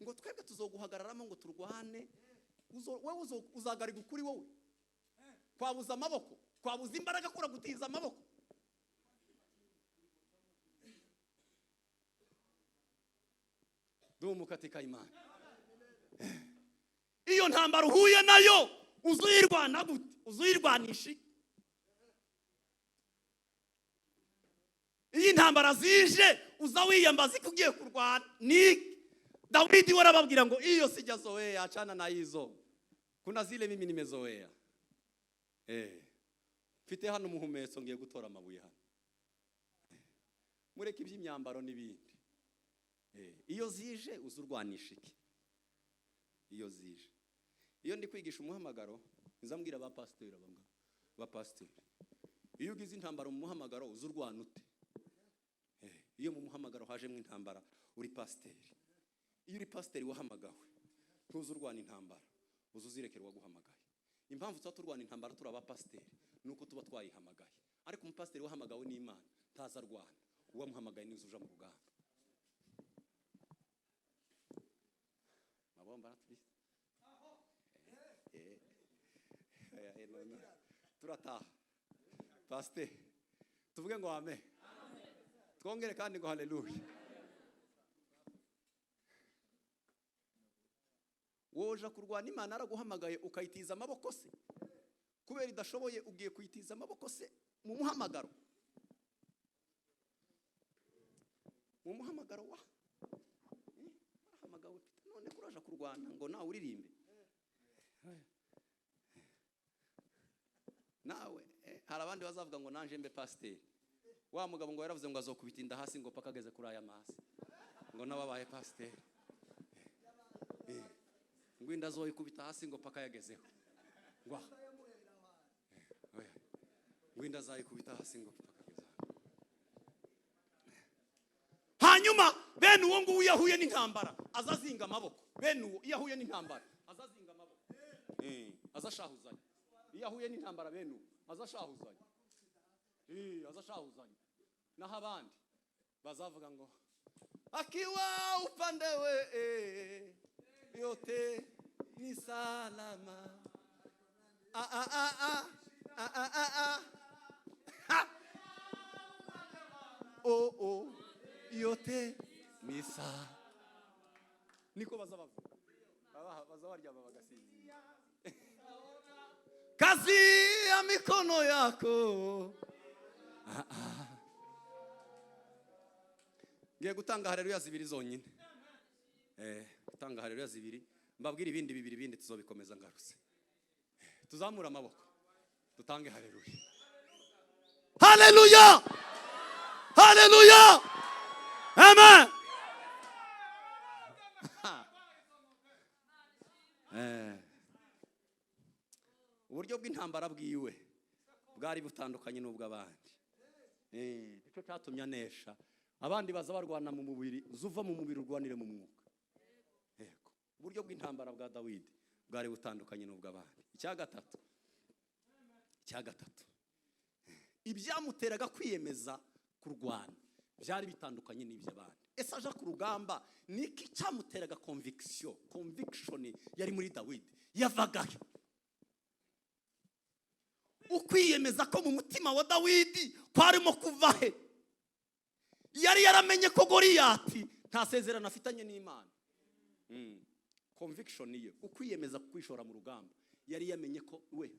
Ngo twebwe tuzoguhagararamo ngo turwane. Wowe uzagariga ukuri, wowe kwabuza amaboko, kwabuza imbaraga, kura gutiza amaboko. Dumu katika imani. Iyo ntambara uhuye nayo uzuyirwana gute? Uzuyirwanisha iki? Iyo intambara zije uza wiyambaza ko ugiye kurwana ni Dawidi we arababwira ngo iyo sijazoea, achana na hizo, kuna zile mimi nimezoea. Mfite hano umuhumetso, ngiye gutora amabuye hano. Mureke iby'imyambaro n'ibindi. Iyo zije uzurwanisha iki? Iyo zije, iyo ndi kwigisha umuhamagaro, nzambwira ba pasiteri, aba ngaba ba pasiteri: iyo ugize intambara mu muhamagaro uzurwana ute? Iyo mu muhamagaro hajemo intambara uri pasiteri. Iyo uri pasiteri wahamagawe, ntuzi urwana intambara, uzi uzirekera uwaguhamagaye. Impamvu tuba turwana intambara turi abapasiteri ni uko tuba twayihamagaye. Ariko umupasiteri wahamagawe n'Imana ntaza arwana, uwamuhamagaye niwe uja mu rugamba. Mabomba aratubise. No, no. Turataha pasiteri, tuvuge ngo amen, twongere kandi ngo haleluya. Woja kurwana Imana araguhamagaye ukayitiza amaboko se? Kubera idashoboye ugiye kuyitiza amaboko se mu muhamagaro? Mu muhamagaro wa warahamagawe Peter, none kuraja kurwana ngo nawe uririmbe nawe. Hari abandi bazavuga ngo nanje mbe pasiteri. Wa mugabo ngo yaravuze ngo azokubita inda hasi ngo paka ageze kuri aya masi, ngo nababaye pasiteri. Ngo inda azoyikubita hasi ngo paka yagezeho. Ngo ngo inda azayikubita hasi ngo paka agezeho. Hanyuma bene uwo nguwo iyo ahuye n'intambara azazinga amaboko. Bene uwo iyo ahuye n'intambara azazinga amaboko. Azashahuzanya. Iyo ahuye n'intambara bene uwo azashahuzanya. Azashahuzanya. Naho abandi bazavuga ngo akiwa upande we yote ni salama. A a a a a a a a. Ha! O o yote ni sa. Niko bazabavuga. Bazabaryama bagasinzira. Kazi ya mikono yako. Ngiye gutanga haleluya zibiri zonyine. Gutanga haleluya zibiri, mbabwire ibindi bibiri, bindi tuzobikomeza ngarutse. Tuzamura amaboko dutange haleluya. Haleluya! Haleluya! Amen. Uburyo bw'intambara bwiwe bwari butandukanye n'ubw'abandi. Nicyo cyatumye anesha. Abandi baza barwana mu mubiri, uzuva mu mubiri urwanire mu mwuka. Yego, uburyo bw'intambara bwa Dawidi bwari butandukanye n'ubw'abandi. Icya gatatu, ibyamuteraga kwiyemeza kurwana byari bitandukanye n'iby'abandi. Ese aja ku rugamba niki cyamuteraga conviction? Conviction yari muri Dawidi yavagahe? Ukwiyemeza ko mu mutima wa Dawidi kwarimo kuva he? Yari yaramenye ko Goliyati nta sezerano afitanye n'Imana. Conviction ye, ukwiyemeza kwishora mu rugamba, yari yamenye ko we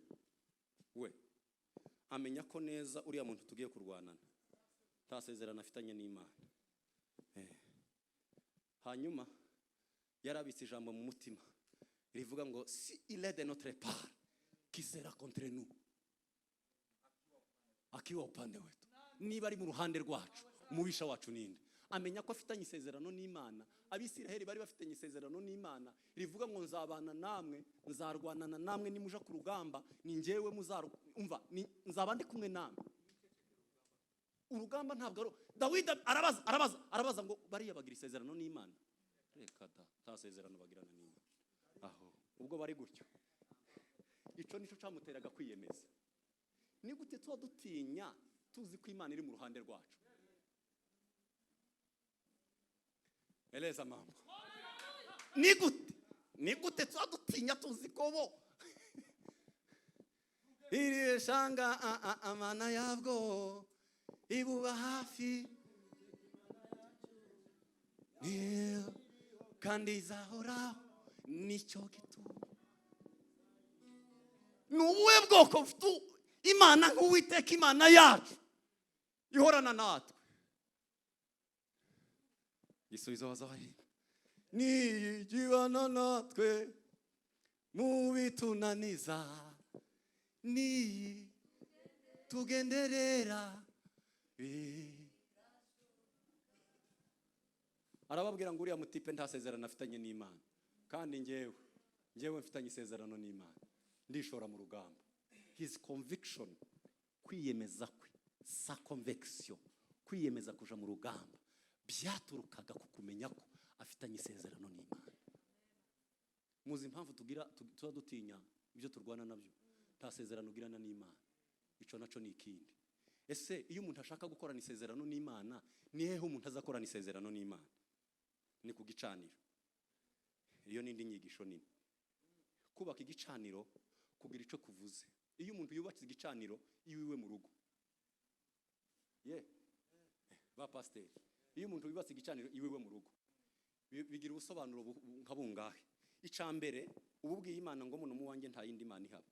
amenya ko neza uriya muntu tugiye kurwanana nta sezerano afitanye n'Imana. Hanyuma yarabitse ijambo mu mutima rivuga ngo si il est de notre part qui sera contre nous, akiwa upande wetu. Niba ari mu ruhande rwacu, umubisha wacu ninde? Amenya ko afitanye isezerano n'Imana. Abisiraheli bari bafitanye isezerano n'Imana rivuga ngo nzabana namwe, nzarwanana namwe nimuja ku rugamba, ni njyewe muzarumva, nzaba ndi kumwe namwe. Urugamba ntabwo ari Dawidi arabaza ngo bariya bagira isezerano n'Imana? Reka da, nta sezerano bagirana n'Imana. Aho ubwo bari gutyo, ico nico camuteraga kwiyemeza. Ni gute tuba dutinya tuzi ko Imana iri mu ruhande rwacu? Eleza mambo. Ni gute tuba dutinya tuzi ko bo iri shanga amana yabwo ibuba hafi kandi izahoraho, nicyo gituma. Ni ubuhe bwoko bufite Imana nk'Uwiteka Imana yacu ihorana natwe? Igisubizo bazabarinda niyigibana natwe mu bitunaniza, niyi tugenderera. Arababwira ngo uriya mutipe nta sezerano afitanye n'Imana, kandi njyewe mfitanye isezerano n'Imana, ndishora mu rugamba. His conviction, kwiyemeza kwe, sa conviction, kwiyemeza kuja mu rugamba byaturukaga ku kumenya ko Afitanye isezerano n'Imana. Muzi impamvu tugira tuba dutinya ibyo turwana nabyo? Nta sezerano ugirana n'Imana. Ico naco ni ikindi. Ese iyo umuntu ashaka gukorana isezerano n'Imana, ni hehe umuntu azakorana isezerano n'Imana? Ni ku gicaniro. Iyo n'indi nyigisho nini. Kubaka igicaniro kugira ico kuvuze. Iyo umuntu yubatse igicaniro iwiwe mu rugo, ye ba pasiteri, iyo umuntu yubatse igicaniro iwiwe mu rugo, bigira ubusobanuro nka bungahe? Ica mbere, uba ubwiye Imana ngo muno mu wanjye nta yindi mana ihaba.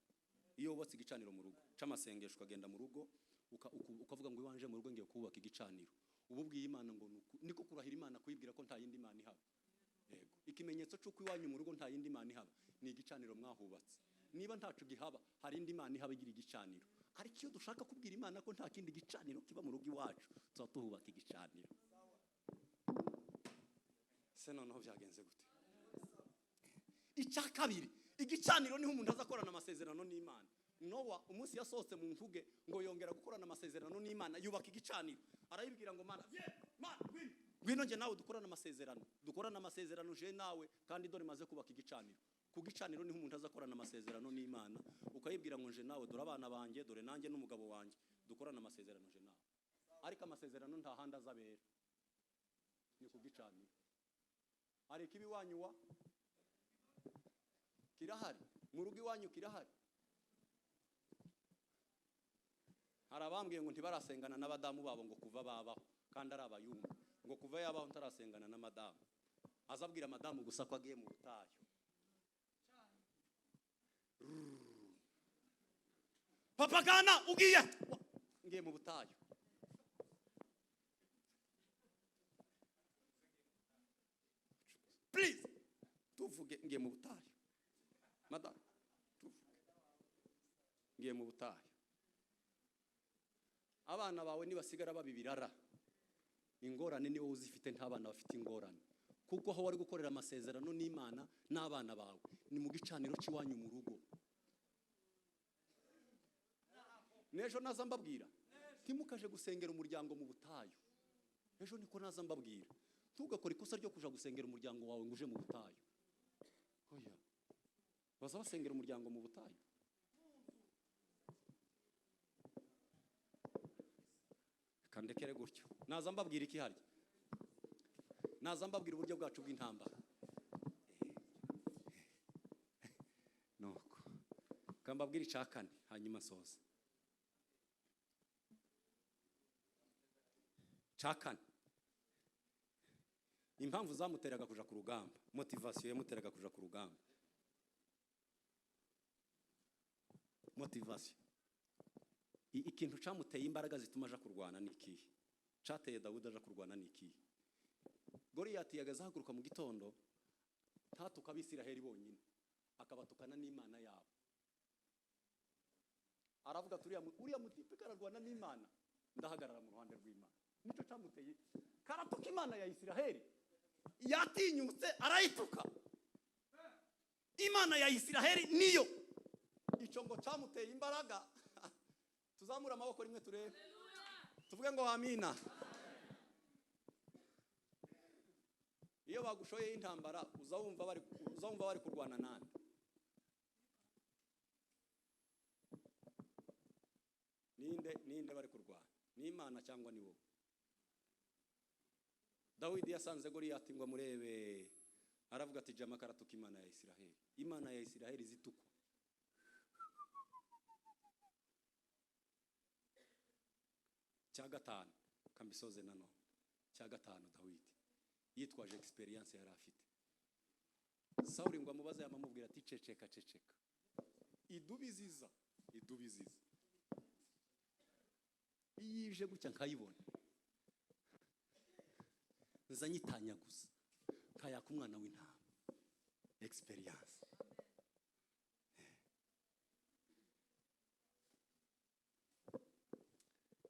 Iyo wubatse igicaniro mu rugo c'amasengesho, ukagenda mu rugo ukavuga ngo iwanje mu rugo ngiye kubaka igicaniro, uba ubwiye Imana ngo niko kurahira Imana, kuyibwira ko nta yindi mana ihaba. Yego, ikimenyetso c'uko iwanyu mu rugo nta yindi mana ihaba ni igicaniro mwahubatse. Niba ntaco gihaba, hari indi mana ihaba igira igicaniro. Ariko iyo dushaka kubwira Imana ko nta kindi gicaniro kiba mu rugo iwacu, tuba tuhubaka igicaniro. Se noneho byagenze gute? Icya kabiri, igicaniro niho umuntu azakorana amasezerano n'Imana. Nowa umunsi yasohotse mu nkuge ngo yongera gukorana amasezerano n'Imana, yubaka igicaniro, arayibwira ngo Mana ye, Mana, ngwino, ngwino njye nawe dukorane amasezerano, dukorane amasezerano je nawe, kandi dore maze kubaka igicaniro. Ku gicaniro niho umuntu azakorana amasezerano n'Imana, ukayibwira ngo nje nawe, dore abana banjye, dore nanjye n'umugabo wanjye, dukorane amasezerano je nawe. Ariko amasezerano nta handi azabera, ni ku gicaniro. Hari ikibi iwanyu wa kirahari mu rugo iwanyu, kirahari. Hari abambwiye ngo ntibarasengana n'abadamu babo ngo kuva babaho, kandi ari abayumva, ngo kuva yabaho ntarasengana na madamu, azabwira madamu gusa ko agiye mu butayu. Papa gana ugiye, ngiye mu butayu. Please tuvuge ngiye mu butayu. Madamu tuvuge ngiye mu butayu. Abana bawe nibasigara babibirara, ingorane ni wowe uzifite, nta bana bafite ingorane, kuko aho wari gukorera amasezerano n'Imana n'abana bawe ni mu gicaniro cy'iwanyu mu rugo. N'ejo naza mbabwira ntimukaje gusengera umuryango mu butayu. Ejo niko naza mbabwira, ntugakore ikosa ryo kuja gusengera umuryango wawe ngo uje mu butayu. Oya, baza basengera umuryango mu butayu. Kandekere gutyo. Naza mbabwira iki harya? Naza mbabwira uburyo bwacu bw'intambara. Nuko kambabwira icya kane hanyuma soza. Cya kane, impamvu zamuteraga kuja ku rugamba, motivation yamuteraga kuja ku rugamba, motivation. Ikintu camuteye imbaraga zituma aja kurwana ni ikihe? Cateye Dawudi aja kurwana ni ikihe? Goliyati yagaze ahaguruka mu gitondo, ntatuka Abisiraheli bonyine, akabatukana n'Imana yabo. Aravuga ati uriya mutipe kararwana n'Imana, ndahagarara mu ruhande rw'Imana. Nico camuteye, karatuka Imana ya Isiraheli, yatinyutse arayituka. Imana ya Isiraheli niyo. Ico ngo camuteye imbaraga. Tuzamura amaboko rimwe turebe, tuvuge ngo amina. Iyo bagushoye intambara uzawumva bari kurwana nande? Ninde bari kurwana? Ni Imana cyangwa ni wowe? Dawidi yasanze Goliyati ngo amurebe, aravuga ati jama karatuka Imana ya Isiraheli. Imana ya Isiraheli zitukwa. Cya gatanu kambisoze nanone. Cya gatanu, Dawidi yitwaje experience yari afite. Sawuli ngo amubaze, yamamubwira ati ceceka ceceka, idubiziza idubiziza, iyije gutya nkayibona nzanyitanya gusa kayaka umwana w'intama. Experience.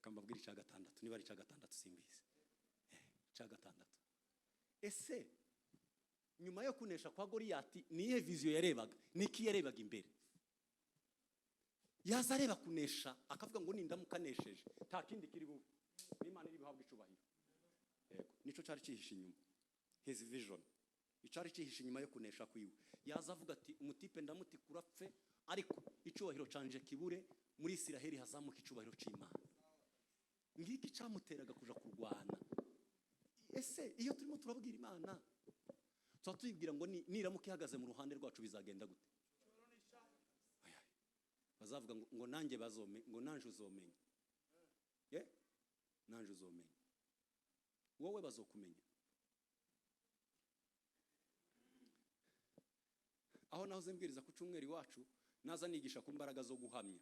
Kambabwira icya gatandatu, niba ari icya gatandatu simbizi. Icya gatandatu, ese nyuma yo kunesha kwa Goliyati niye vision yarebaga? Niki yarebaga imbere? Yaza areba kunesha akavuga ngo nindamukanesheje nta kindi kiri bube, n'Imana iri buhabwe icubahiro. Yego, nico cari cyihishe inyuma. His vision, icari cihishe inyuma yo kunesha kwiwe. Yaza avuga ati: "Umutipe ndamutikura apfe, ariko icubahiro canje kibure, muri Isiraheli hazamuka icubahiro c'Imana." Ngiki camuteraga kuja kurwana. Ese iyo turimo turabwira Imana, tuba tuyibwira ngo niramuka ihagaze mu ruhande rwacu bizagenda gute? Oya, bazavuga ngo nanjye bazome, ngo nanje uzomenya. Ye nanje uzomenya, wowe bazokumenya. Aho nahoze mbwiriza ku cyumweru iwacu, naza nigisha ku mbaraga zo guhamya.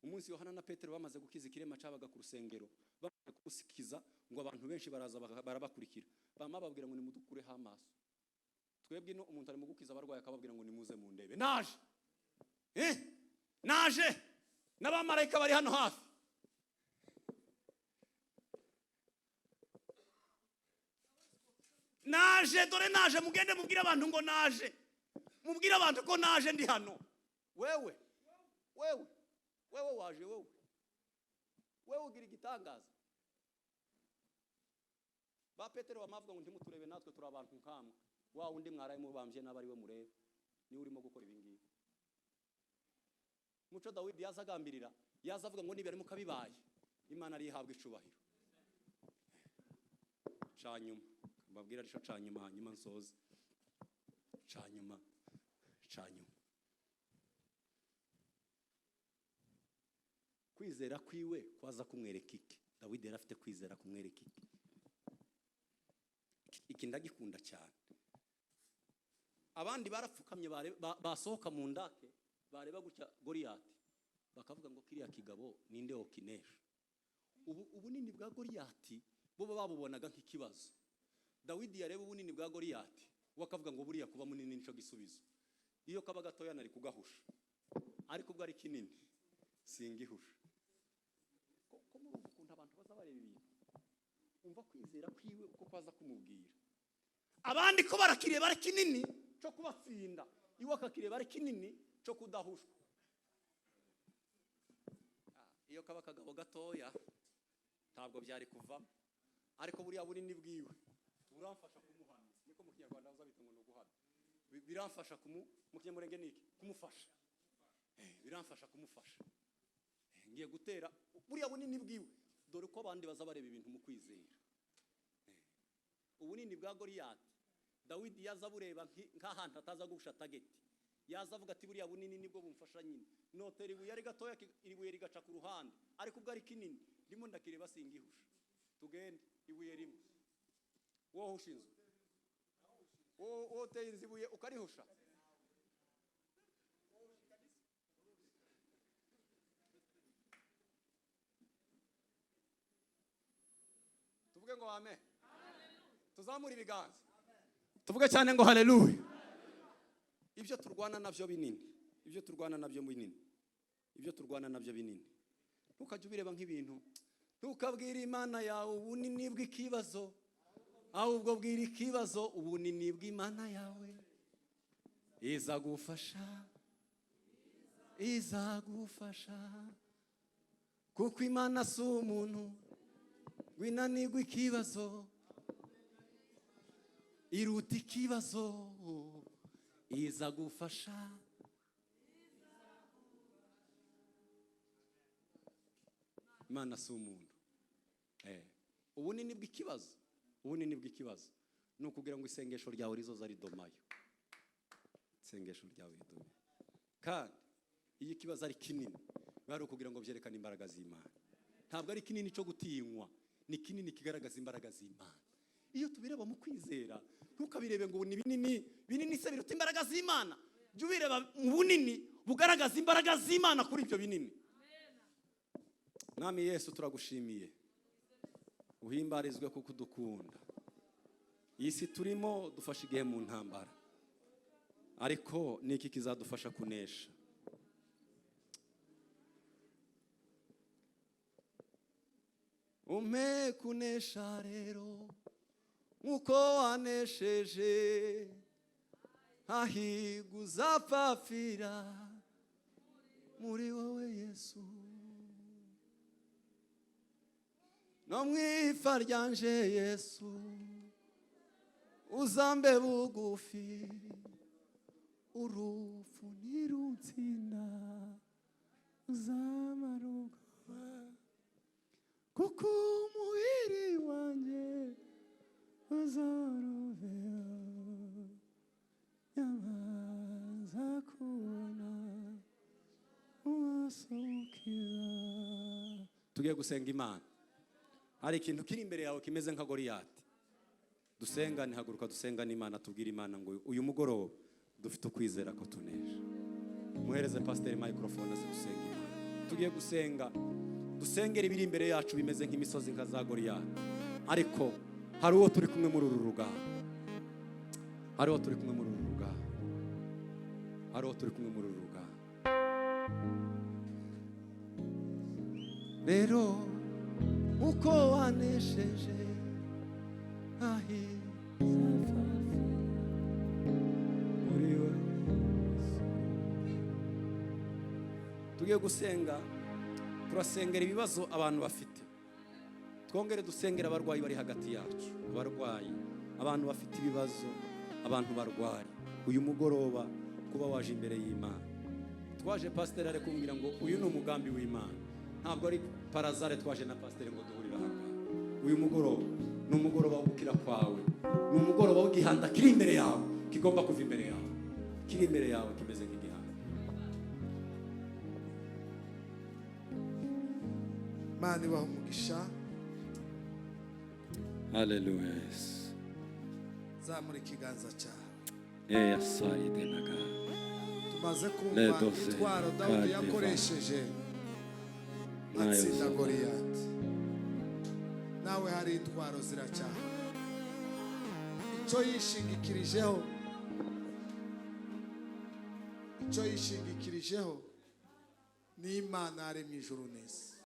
Umunsi Yohana na Petero bamaze gukiza ikirema cabaga ku rusengero, bamaze kugusikiza, ngo abantu benshi baraza barabakurikira. Bama bababwira ngo: "Nimudukureho amaso twebwe ino." Umuntu ari mu gukiza abarwayi, akababwira ngo: "Nimuze mundebe, naje, naje, n'abamarayika bari hano hafi." Naje, dore naje, mugende mubwire abantu ngo naje, mubwire abantu ko naje, ndi hano. Wewe, wewe, wewe waje, wewe, wewe ugira igitangaza. Ba Petero bamavuga ngo: "Ntimuturebe, natwe turi abantu nkamwe. Wa wundi mwaraye mubambye n'aba ari we murebe, niwe urimo gukora ibi ngibi." Muco Dawidi yaza agambirira, yaza avuga ngo nibiramuka bibaye, Imana ariyo ihabwa icubahiro. Canyuma mbabwira, arico canyuma, hanyuma nsoze. Canyuma, canyuma, kwizera kwiwe kwaza kumwereka iki? Dawidi yari afite kwizera kumwereka iki? Iki ndagikunda cyane. Abandi barapfukamye, basohoka mu ndake, bareba gutya Goliyati, bakavuga ngo: "Kiriya kigabo ninde wokinesha?" Ubu ubunini bwa Goliyati bo babubonaga nk'ikibazo. Dawidi yareba ubunini bwa Goliyati, we akavuga ngo: "Buriya kuba munini nico gisubizo. Iyo kaba gatoya nari kugahusha, ariko ubwo ari kinini singihusha." Ko murumva ukuntu abantu baza bareba ibintu? Umva kwizera kwiwe uko kwaza kumubwira. Abandi ko barakireba ari kinini cyo kubatsinda, iwe akakireba ari kinini cyo kudahushwa. Iyo kaba akagabo gatoya ntabwo byari kuvamo, ariko buriya bunini bwiwe buramfasha kumuhamya. Niko mu Kinyarwanda baza bita ngo ni uguhamya. Biramfasha mu Kinyamurenge ni iki? Kumufasha. Biramfasha kumufasha. Ngiye gutera buriya bunini bwiwe. Dore ko abandi baza bareba ibintu mu kwizera. Ubunini bwa Goliyati, Dawidi yaza bureba nk'ahantu ataza guhusha target. Yaza avuga ati: "Buriya bunini nibwo bumfasha nyine. Notera ibuye ari gatoya, iri buye rigaca ku ruhande, ariko ubwo ari kinini ndimo ndakireba singihusha. Tugende ibuye rimwe." Wowe husha inzu, wowe uteye inzu, ibuye ukarihusha. Tuvuge ngo amen, tuzamure ibiganza, tuvuge cyane ngo haleluya. Ibyo turwana nabyo binini, ibyo turwana nabyo binini, ibyo turwana nabyo binini, ntukajye ubireba nk'ibintu. Ntukabwire Imana yawe ubunini bw'ikibazo, ahubwo bwira ikibazo ubunini bw'Imana yawe. Izagufasha, izagufasha, kuko Imana si umuntu winanirwa ikibazo. Iruta ikibazo, izagufasha. Imana si umuntu. Ubunini bw'ikibazo, ubunini bw'ikibazo ni ukugira ngo isengesho ryawe rizoza ridomayo, isengesho ryawe ridomayo. Kandi iyo ikibazo ari kinini, biba ari ukugira ngo byerekane imbaraga z'Imana. Ntabwo ari kinini cyo gutinywa, ni kinini kigaragaza imbaraga z'Imana. Iyo tubireba mu kwizera, ntukabirebe ngo ni binini. Binini se biruta imbaraga z'Imana? Jya ubireba mu bunini bugaragaza imbaraga z'Imana kuri ibyo binini. Mwami Yesu, turagushimiye, uhimbarizwe kuko udukunda. Iyi si turimo dufashe igihe mu ntambara, ariko ni iki kizadufasha kunesha? Umpe kunesha rero nkuko wanesheje, hahirwa uzapfapfira muri wowe Yesu. No mu ifa ryanje Yesu. Uzambe bugufi, urupfu ntirutsinda, uzamara ubwoba, kuko umubiri wanjye uzaruvera yabanza kubona uwasukiza. Tugiye gusenga Imana. Hari ikintu kiri imbere yawe kimeze nka Goliyati. Dusengane, haguruka dusengane Imana, tubwire Imana ngo uyu mugoroba dufite ukwizera ko tunesha. Muhereze pasiteri microphone aze dusenga Imana. Tugiye gusenga, dusengera ibiri imbere yacu bimeze nk'imisozi nka za Goliyati, ariko hari uwo turi kumwe muri uru rugamba, hari uwo turi kumwe muri uru rugamba, hari uwo turi kumwe muri uru rugamba. Rero uko wanesheje ahizafafi muri we. Tugiye gusenga, turasengera ibibazo abantu bafite, twongere dusengera abarwayi bari hagati yacu, abarwayi, abantu bafite ibibazo, abantu barwaye. Uyu mugoroba kuba waje imbere y'Imana, twaje pasiteri ari kumbwira ngo uyu ni umugambi w'Imana, ntabwo ari parazare. Twaje na pasiteri ngo duhurire aha ngaha. Uyu mugoroba ni umugoroba wo gukira kwawe, ni umugoroba w'igihanda kiri imbere yawe, kigomba kuva imbere yawe, kiri imbere yawe kimeze nk'igihanda. Imana ibaha umugisha. Haleluya Yesu. Zamura ikiganza cyawe. Eya sayidenaga. Tumaze kumva Ledose, intwaro Dawudi Kadeva. yakoresheje atsinda Goliyati. Nawe hari intwaro ziracyahari. Icyo yishingikirijeho, icyo yishingikirijeho ni Imana yaremye ijuru n'isi.